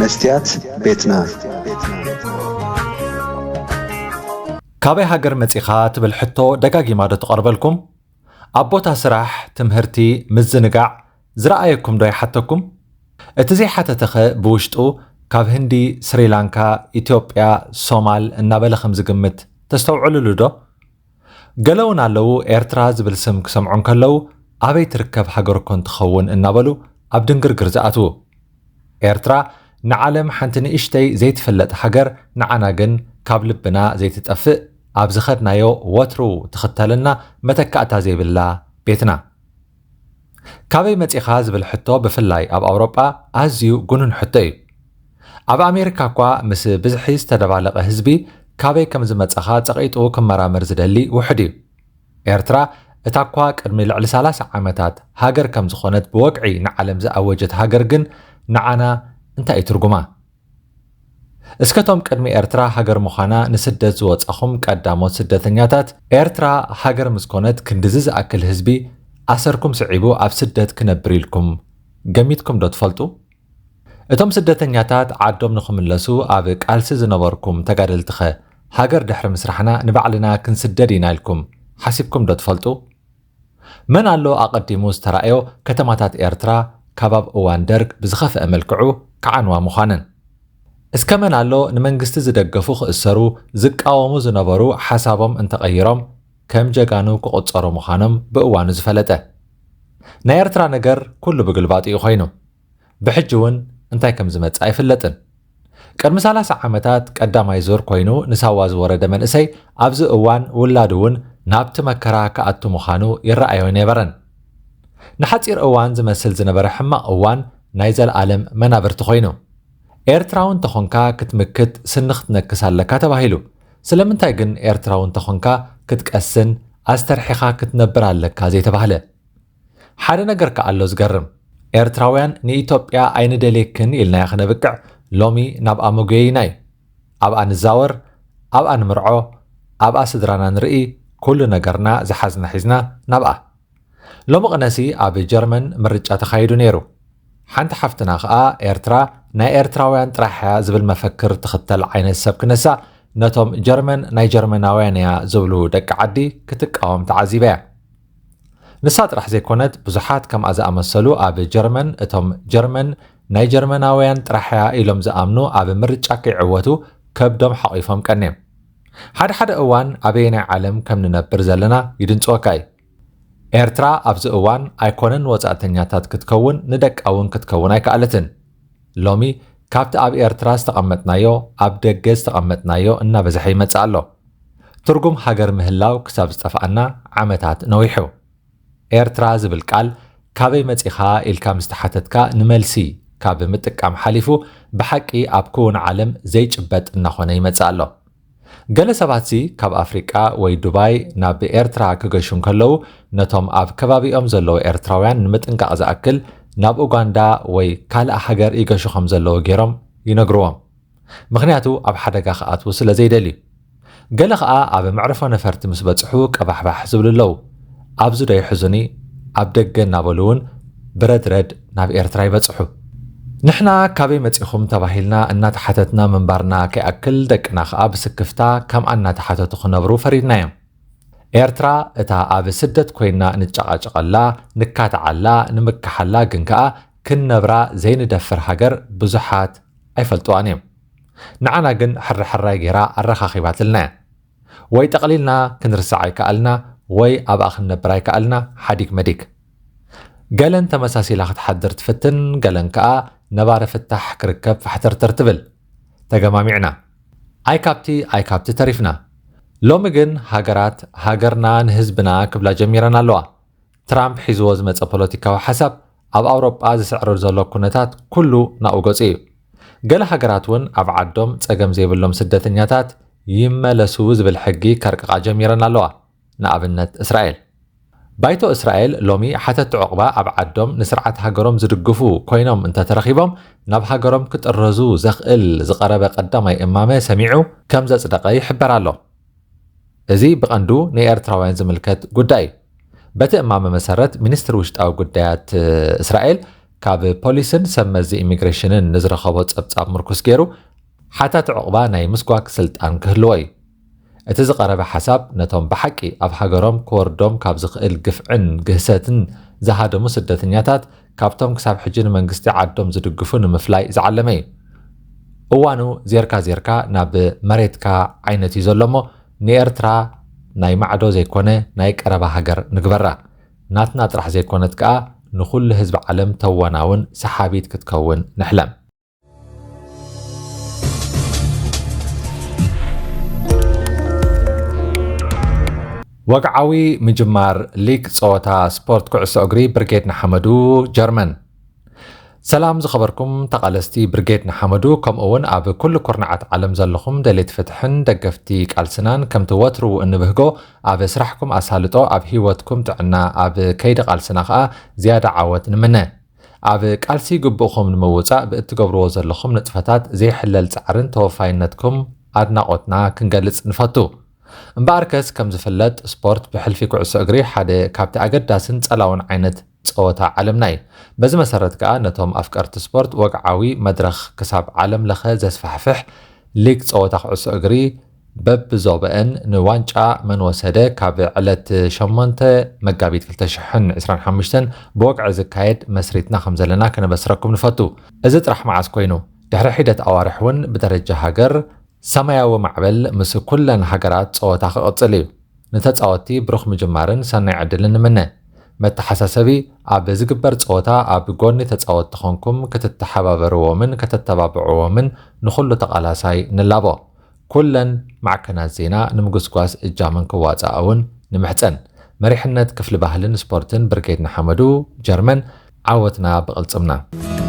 መስትያት ቤትና። ካበይ ሃገር መጺኻ ትብል ሕቶ ደጋጊማ ዶ ትቐርበልኩም? ኣብ ቦታ ስራሕ፣ ትምህርቲ፣ ምዝንጋዕ ዝረኣየኩም ዶ ይሓተኩም? እቲ ዘይሓተተኸ ብውሽጡ ካብ ህንዲ፣ ስሪላንካ፣ ኢትዮጵያ፣ ሶማል እናበለ ከም ዝግምት ተስተውዕሉሉ ዶ? ገለ እውን ኣለዉ፣ ኤርትራ ዝብል ስም ክሰምዑ እንከለዉ፣ ኣበይ ትርከብ ሃገር ኮን ትኸውን እናበሉ ኣብ ድንግርግር ዝኣትዉ። ኤርትራ ንዓለም ሓንቲ ንእሽተይ ዘይትፍለጥ ሃገር፣ ንዓና ግን ካብ ልብና ዘይትጠፍእ፣ ኣብ ዝኸድናዮ ወትሩ ትኽተለና፣ መተካእታ ዘይብላ ቤትና። ካበይ መጺኻ ዝብል ሕቶ ብፍላይ ኣብ ኣውሮጳ ኣዝዩ ጉኑን ሕቶ እዩ። ኣብ ኣሜሪካ እኳ ምስ ብዝሒ ዝተደባለቐ ህዝቢ ካበይ ከም ዝመጻኻ ጸቒጡ ክመራመር ዝደሊ ውሑድ እዩ። ኤርትራ እታ እኳ ቅድሚ ልዕሊ ሰላሳ ዓመታት ሃገር ከም ዝኾነት ብወግዒ ንዓለም ዝኣወጀት ሃገር ግን ንዓና እንታይ እዩ ትርጉማ? እስከ እቶም ቅድሚ ኤርትራ ሃገር ምዃና ንስደት ዝወጻኹም ቀዳሞት ስደተኛታት፣ ኤርትራ ሃገር ምስ ኮነት ክንድዚ ዝኣክል ህዝቢ ኣሰርኩም ስዒቡ ኣብ ስደት ክነብር ኢልኩም ገሚትኩም ዶ ትፈልጡ? እቶም ስደተኛታት ዓዶም ንኽምለሱ ኣብ ቃልሲ ዝነበርኩም ተጋደልትኸ ሃገር ድሕሪ ምስራሕና ንባዕልና ክንስደድ ኢና ኢልኩም ሓሲብኩም ዶ ትፈልጡ? መን ኣሎ ኣቐዲሙ ዝተራእዮ ከተማታት ኤርትራ ካብ ኣብ እዋን ደርግ ብዝኸፍአ መልክዑ ክዓንዋ ምዃነን? እስከ መን ኣሎ ንመንግስቲ ዝደገፉ ክእሰሩ፣ ዝቃወሙ ዝነበሩ ሓሳቦም እንተቐይሮም ከም ጀጋኑ ክቑጸሩ ምዃኖም ብእዋኑ ዝፈለጠ? ናይ ኤርትራ ነገር ኩሉ ብግልባጡ እዩ ኮይኑ። ብሕጂ እውን እንታይ ከም ዝመጽእ ኣይፍለጥን። ቅድሚ ሰላሳ ዓመታት ቀዳማይ ዙር ኮይኑ ንሳዋ ዝወረደ መንእሰይ ኣብዚ እዋን ውላዱ እውን ናብቲ መከራ ክኣቱ ምዃኑ ይረኣዮ ኣይነበረን። ንሓጺር እዋን ዝመስል ዝነበረ ሕማቕ እዋን ናይ ዘለኣለም መናብርቲ ኮይኑ። ኤርትራዊ እንተኾንካ ክትምክት ስኒ ክትነክስ ኣለካ ተባሂሉ። ስለምንታይ ግን ኤርትራዊ እንተኾንካ ክትቀስን ኣስተርሒኻ ክትነብር ኣለካ ዘይተባህለ? ሓደ ነገር ከኣ ኣሎ ዝገርም። ኤርትራውያን ንኢትዮጵያ ኣይንደልየክን ኢልናያ ክነብቅዕ ሎሚ ናብኣ መጉየይና እዩ። ኣብኣ ንዛወር፣ ኣብኣ ንምርዖ፣ ኣብኣ ስድራና ንርኢ፣ ኩሉ ነገርና ዝሓዝና ሒዝና ናብኣ። ሎሚ ቅነሲ ኣብ ጀርመን ምርጫ ተኻይዱ ነይሩ። ሓንቲ ሓፍትና ከኣ ኤርትራ ናይ ኤርትራውያን ጥራሕ እያ ዝብል መፈክር ትኽተል ዓይነት ሰብ ክነሳ ነቶም ጀርመን ናይ ጀርመናውያን እያ ዝብሉ ደቂ ዓዲ ክትቃወም ተዓዚበያ። ንሳ ጥራሕ ዘይኮነት ብዙሓት ከምኣ ዝኣመሰሉ ኣብ ጀርመን እቶም ጀርመን ናይ ጀርመናውያን ጥራሕ እያ ኢሎም ዝኣምኑ ኣብ ምርጫ ከይዕወቱ ከብዶም ሓቒፎም ቀንዮም። ሓደ ሓደ እዋን ኣበየናይ ዓለም ከም ንነብር ዘለና ይድንጽወካ እዩ። ኤርትራ ኣብዚ እዋን ኣይኮነን ንወጻእተኛታት ክትከውን ንደቃ እውን ክትከውን ኣይከኣለትን። ሎሚ ካብቲ ኣብ ኤርትራ ዝተቐመጥናዮ ኣብ ደገ ዝተቐመጥናዮ እናበዝሐ ይመጽእ ኣሎ። ትርጉም ሃገር ምህላው ክሳብ ዝጠፍኣና ዓመታት ነዊሑ። ኤርትራ ዝብል ቃል ካበይ መጺኻ ኢልካ ምስ ተሓተትካ ንመልሲ ካብ ምጥቃም ሓሊፉ ብሓቂ ኣብ ክውን ዓለም ዘይጭበጥ እናኾነ ይመጽእ ኣሎ። ገለ ሰባትሲ ካብ ኣፍሪቃ ወይ ዱባይ ናብ ኤርትራ ክገሹ እንከለዉ ነቶም ኣብ ከባቢኦም ዘለዉ ኤርትራውያን ንምጥንቃቕ ዝኣክል ናብ ኡጋንዳ ወይ ካልእ ሃገር ይገሹ ከም ዘለዉ ገይሮም ይነግርዎም። ምኽንያቱ ኣብ ሓደጋ ክኣትዉ ስለ ዘይደልዩ። ገለ ኸኣ ኣብ መዕርፎ ነፈርቲ ምስ በጽሑ ቀባሕባሕ ዝብሉ ኣለዉ። ኣብዚ ዶ ይሕዙኒ? ኣብ ደገ እናበሉ እውን ብረድረድ ናብ ኤርትራ ይበጽሑ። ንሕና ካበይ መጺኹም ተባሂልና እናተሓተትና ምንባርና ከይኣክል ደቅና ኸኣ ብስክፍታ ከምኣ እናተሓተቱ ክነብሩ ፈሪድናዮም። ኤርትራ እታ ኣብ ስደት ኮይና ንጨቓጨቐላ፣ ንካትዓላ፣ ንምክሓላ ግን ከኣ ክንነብራ ዘይንደፍር ሃገር ብዙሓት ኣይፈልጥዋን እዮም። ንዓና ግን ሕራሕራይ ገይራ ኣረኻኺባትልና እያ። ወይ ጠቕሊልና ክንርስዓ ኣይከኣልና፣ ወይ ኣብኣ ክንነብር ኣይከኣልና፣ ሓዲግ መዲግ። ገለን ተመሳሲላ ክትሓድር ትፍትን፣ ገለን ከኣ ነባሪ ፍታሕ ክርከብ ፋሕተርተር ትብል። ተገማሚዕና። ኣይ ካብቲ ኣይ ካብቲ ተሪፍና። ሎሚ ግን ሃገራት ሃገርና ንህዝብና ክብላ ጀሚረን ኣለዋ። ትራምፕ ሒዝዎ ዝመጸ ፖለቲካዊ ሓሳብ ኣብ ኣውሮጳ ዝስዕርር ዘሎ ኩነታት ኩሉ ናብኡ ገጹ እዩ። ገለ ሃገራት እውን ኣብ ዓዶም ጸገም ዘይብሎም ስደተኛታት ይመለሱ ዝብል ሕጊ ከርቅቓ ጀሚረን ኣለዋ። ንኣብነት እስራኤል። ባይቶ እስራኤል ሎሚ ሓተቲ ዑቕባ ኣብ ዓዶም ንስርዓት ሃገሮም ዝድግፉ ኮይኖም እንተተረኺቦም ናብ ሃገሮም ክጥረዙ ዘኽእል ዝቐረበ ቀዳማይ እማመ ሰሚዑ ከም ዘጽደቐ ይሕበር ኣሎ። እዚ ብቐንዱ ንኤርትራውያን ዝምልከት ጉዳይ እዩ። በቲ እማመ መሰረት ሚኒስትሪ ውሽጣዊ ጉዳያት እስራኤል ካብ ፖሊስን ሰብ መዚ ኢሚግሬሽንን ንዝረኸቦ ጸብጻብ ምርኩስ ገይሩ፣ ሓታቲ ዕቑባ ናይ ምስጓግ ስልጣን ክህልዎ እዩ። እቲ ዝቐረበ ሓሳብ ነቶም ብሓቂ ኣብ ሃገሮም ክወርዶም ካብ ዝኽእል ግፍዕን ግህሰትን ዝሃደሙ ስደተኛታት ካብቶም ክሳብ ሕጂ ንመንግስቲ ዓዶም ዝድግፉ ንምፍላይ ዝዓለመ እዩ። እዋኑ ዜርካ ዜርካ ናብ መሬትካ ዓይነት እዩ ዘሎ እሞ፣ ንኤርትራ ናይ ማዕዶ ዘይኮነ ናይ ቀረባ ሃገር ንግበራ። ናትና ጥራሕ ዘይኮነት ከኣ ንኹሉ ህዝቢ ዓለም ተዋናውን ሰሓቢት ክትከውን ንሕለም። ወግዓዊ ምጅማር ሊግ ጸወታ ስፖርት ኩዕሶ እግሪ ብርጌድ ንሓመዱ ጀርመን። ሰላም ዝኸበርኩም ተቓለስቲ ብርጌድ ንሓመዱ፣ ከምኡ እውን ኣብ ኩሉ ኩርናዓት ዓለም ዘለኹም ደሌት ፍትሕን ደገፍቲ ቃልስናን፣ ከምቲ ወትሩ እንብህጎ፣ ኣብ ስራሕኩም ኣሳልጦ፣ ኣብ ህይወትኩም ጥዕና፣ ኣብ ከይዲ ቃልስና ኸኣ ዝያዳ ዓወት ንምነ። ኣብ ቃልሲ ግቡእኹም ንምውጻእ ብእትገብርዎ ዘለኹም ንጥፈታት ዘይሕለል ጻዕርን ተወፋይነትኩም ኣድናቖትና ክንገልጽ ንፈቱ። እምበኣርከስ ከም ዝፍለጥ ስፖርት ብሕልፊ ኩዕሶ እግሪ ሓደ ካብቲ ኣገዳስን ጸላውን ዓይነት ጸወታ ዓለምና እዩ። በዚ መሰረት ከኣ ነቶም ኣፍቀርቲ ስፖርት ወግዓዊ መድረኽ ክሳብ ዓለም ለኸ ዘስፋሕፍሕ ሊግ ጸወታ ኩዕሶ እግሪ በብዞበአን ንዋንጫ መን ወሰደ ካብ ዕለት ሸሞንተ መጋቢት ክልተ ሽሕን ዕስራን ሓሙሽተን ብወግዒ ዝካየድ መስሪትና ከም ዘለና ከነበስረኩም ንፈቱ። እዚ ጥራሕ መዓስ ኮይኑ? ድሕሪ ሒደት ኣዋርሕ እውን ብደረጃ ሃገር ሰማያዊ ማዕበል ምስ ኩለን ሃገራት ጸወታ ክቕጽል እዩ። ንተጻወትቲ ብሩኽ ምጅማርን ሰናይ ዕድልን ንምነ። መተሓሳሰቢ፣ ኣብ ዝግበር ጸወታ ኣብ ጎኒ ተጻወትቲ ኾንኩም ክትተሓባበርዎምን ከተተባብዕዎምን ንኹሉ ተቓላሳይ ንላቦ። ኩለን ማዕከናት ዜና ንምጉስጓስ እጃመን ክዋጻኣ እውን ንምሕጸን። መሪሕነት ክፍሊ ባህልን ስፖርትን ብርጌድ ንሓመዱ ጀርመን፣ ዓወትና ብቕልጽምና።